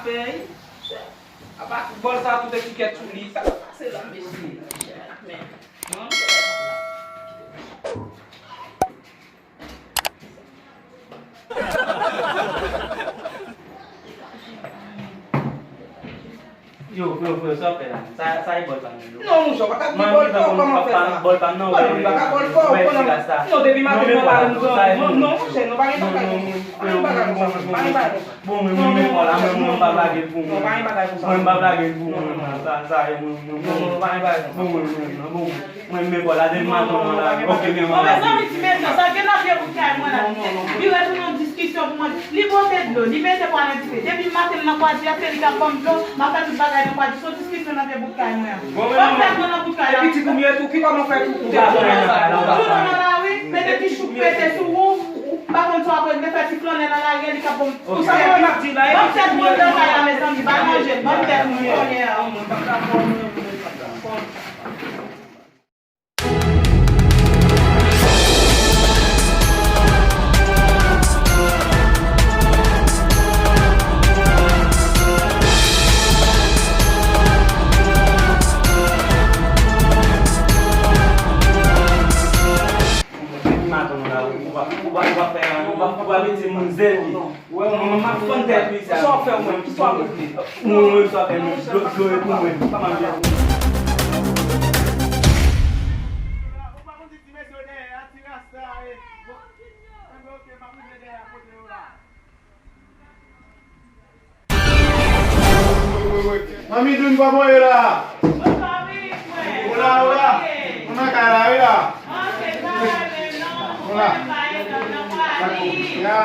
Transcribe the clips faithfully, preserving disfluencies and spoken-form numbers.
Fèy. Apa bòl sa tout etikèt sou li. Sa k ap pase la, mesye? Men, non, Yo, freo, freo, sa w fè la? Sa, sa e bòl pa nou yo. Non, monchè, w pa ka di bòl fò, kòman w fè sa? Bòl pa m nan, wè, wè, ti rasta. Non, depi maten, mwen pa renmen zòn. Non, non, monchè, non, pa gen bagay konsa. Pa gen bagay konsa, pa gen bagay konsa. Bon, mwen, mwen, mwen, bòl la, mwen, mwen, mwen pa lage l pou mwen. Non, pa gen bagay konsa. Mwen, mwen pa lage l pou mwen, non, sa, sa, e mwen, mwen, non, non, non, pa gen bagay konsa. Bon, mwen, mwen, non, bon, mwen. Mwen menm mèt bòl la, depi maten an lage. Oke, men. Bon, mezanmi, ti mesye, sa gen nan vye bout kay mwen la. Li retounen yon diskisyon pou mwen. Li pote dlo, li mete pwa nan dife. Depi maten m nan kwadi a, se li k ap ban m dlo. M ap fè tout bagay nan kwadi. Se yon diskisyon nan vye bout kay mwen an. Bon, men, mwen, mwen, mwen, mwen, epi ti koumye tou, ki kòman fè tou koute? Tounen nan lari, mete ti chouk pete sou ou. Ou pa konn sa w ap regle, fè ti flannen nan lari a, li k ap ban m. Pou sa mwen ap di la, epi ti koumye tou kay la, mezanmi, bay manje, ban m tèt mwen kounye a. Depi maten nou la, ou pa, ou pa, ou pa fè anyen, ou pa, ou pa mete moun zen li. Ou wè, mwen, mwen, m ap fann tèt li sa. Sa w fè mwen, sa w mete. Mwen, mwen, sa w fè mwen, dlo, dlo e pou mwen, pa manje pou mwen. Manmi Doun, kòman w ye la? Ou la, ou la? Ou nan kay la, wi la? Ou la? Ya.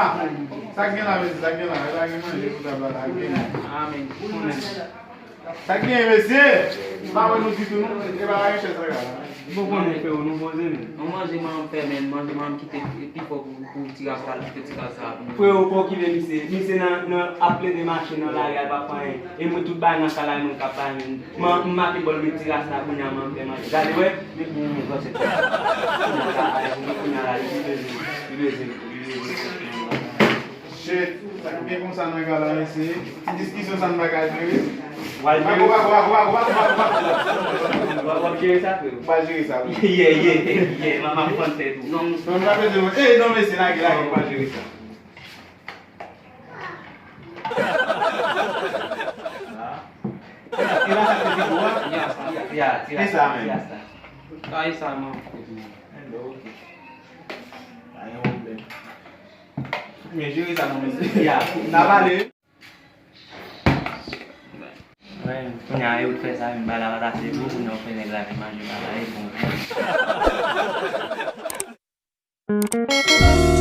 Sa k gen la, mesye? Sa k gen la? E pa gen manje sou tab la, sa k gen? Sa k gen, mesye? M pa wè nou ditou, non. E pa gen chèz la, la. Bon, konnen, freo, nou poze, men. Yon manje manman m fè, men manje manman m kite pi fò pou, pou ti rasta, pou ti rasta pou nou. Freo, pokile misye. Misye nan, nan ap plede mache nan lari a, l pa fè anyen. E mwen, tout bagay nan kay la, e mwen k ap bay moun. Man, m mache bòl, met ti rasta kounye a, man, fè manje. Gade, wè, met moun, moun, gòse. Kounye a la, li bezwen, li bezwen, li bezwen. Shit, sa k gen konsa nan kay la, mesye? Ti diskisyon sa n pa ka jere? W a jere. W a, w a, w a, w a, w a, w a, w a. W a, w a jere sa, freo? W a jere sa, wi. Yeah, yeah, yeah, m ap pran tèt ou. Non, non, pa bezwen. Eh, non, mesye, lage, lage, w a jere sa. E la sa k te pi gwo a? Ya, ya, ya, ya. Ki sa menm? Sa e sa, man. Hello, ok. Pa gen pwoblèm. Men jere sa non, mesye. Ya. N a pale. Wi, kounye a, e ou t fè sa, men bagay la pa t ase bon, kounye a ou fè nèg la vin manje bagay, bon.